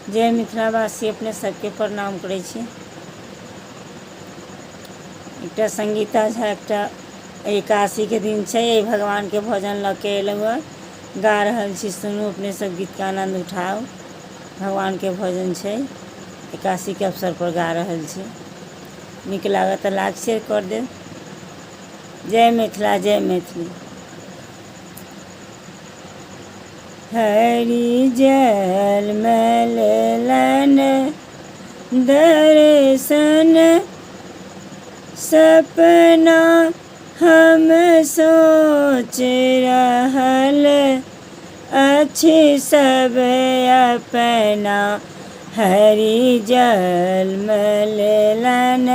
जय मिथिलावासी अपने सबके प्रणाम करै छी। एकटा संगीता झा एकटा एकादशीके दिन छै, एहि भगवानके भजन लऽ के एलहुँ हँ, गा रहल छी। सुनू अपने सब, गीतके आनन्द उठाउ। भगवानके भजन छै, एकादशीके अवसरपर गा रहल छी। नीक लागत तऽ लाइक शेयर कर देब। जय मिथिला, जय मैथिली। हरि जल में लेलन दर्शन, सपना हम सोच रहल अछि सब अपना। हरि जल में लेलन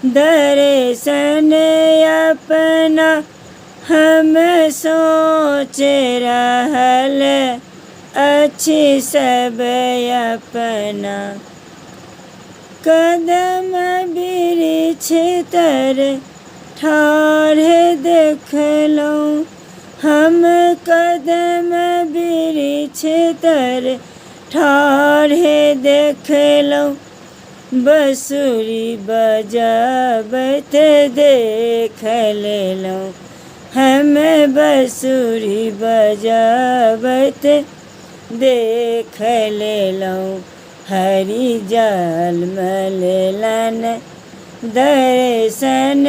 दर्शन, अपना हम सोच रहल अछि सब अपना। कदम वृक्ष तर ठाढ़ देखलहुँ हम, कदम वृक्ष तर ठाढ़ देखलहुँ, बँसुरी बजबैत देख लेलहुँ हम, बँसुरी बजबैत देख लेलहुँ। हरि जन्म लेलन दर्शन,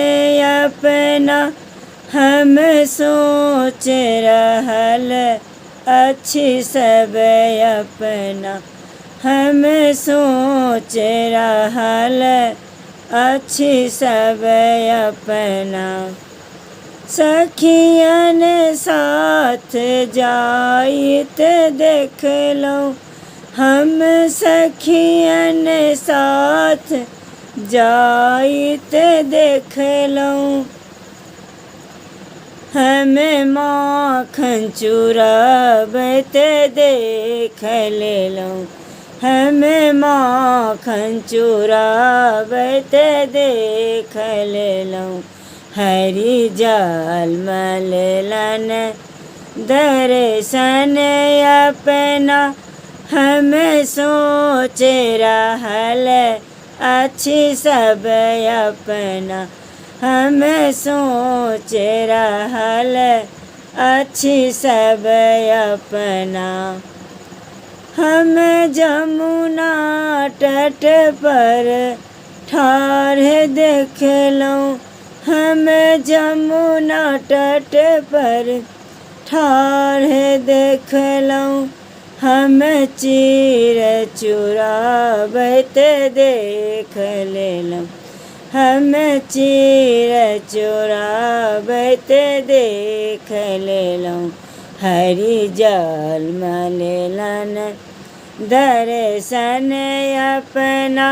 अपना हम सोच रहल अछि सब अपना। हम सोच रहल अछि सब अपना। सखियन साथ जाइत देखलहुँ हम, सखियन साथ जाइत देखलहुँ, हम माखन चुरबैत देख लेलहुँ, हम माखन चुरबैत देख लेलहुँ। हरि जन्म लेलन दर्शन, अपना हम सोच रहल अछि सब अपना। हम सोच रहल अछि सब अपना। हम जमुना तट पर ठाढ़ देखलहुँ, हम जमुना तट पर ठाढ़ देखलहुँ, हम चीर चुराबैत देख लेलहुँ, हम चीर चुराबैत देख लेलहुँ। हरि जन्म लेलन दर्शन, अपना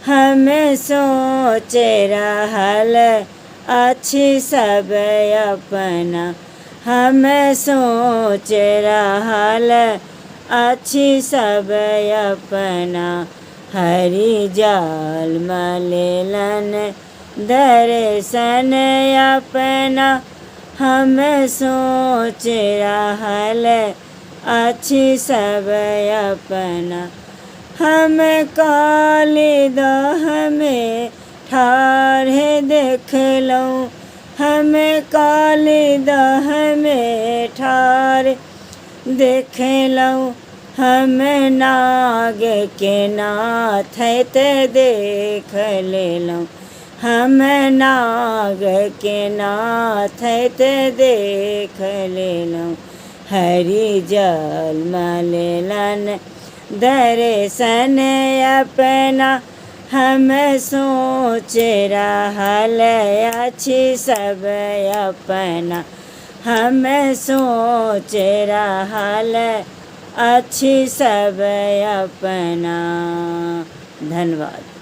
हम सोच रहल अछि सब अपना। हम सोच रहल अछि सब अपना। हरि जन्म लेलन दर्शन, अपना हम सोच रहल अछि सब अपना। हम काली दहमे ठाढ़ देखलहुँ, हम काली दहमे ठाढ़ देखलहुँ, हम नाग के नाथैत देख लेलहुँ, हम नाग के नाथैत देख लेलहुँ। हरि जन्म लेलन दर्शन, अपना हम सोच रहल अछि सब अपना। हम सोच रहल अछि सब अपना। धन्यवाद।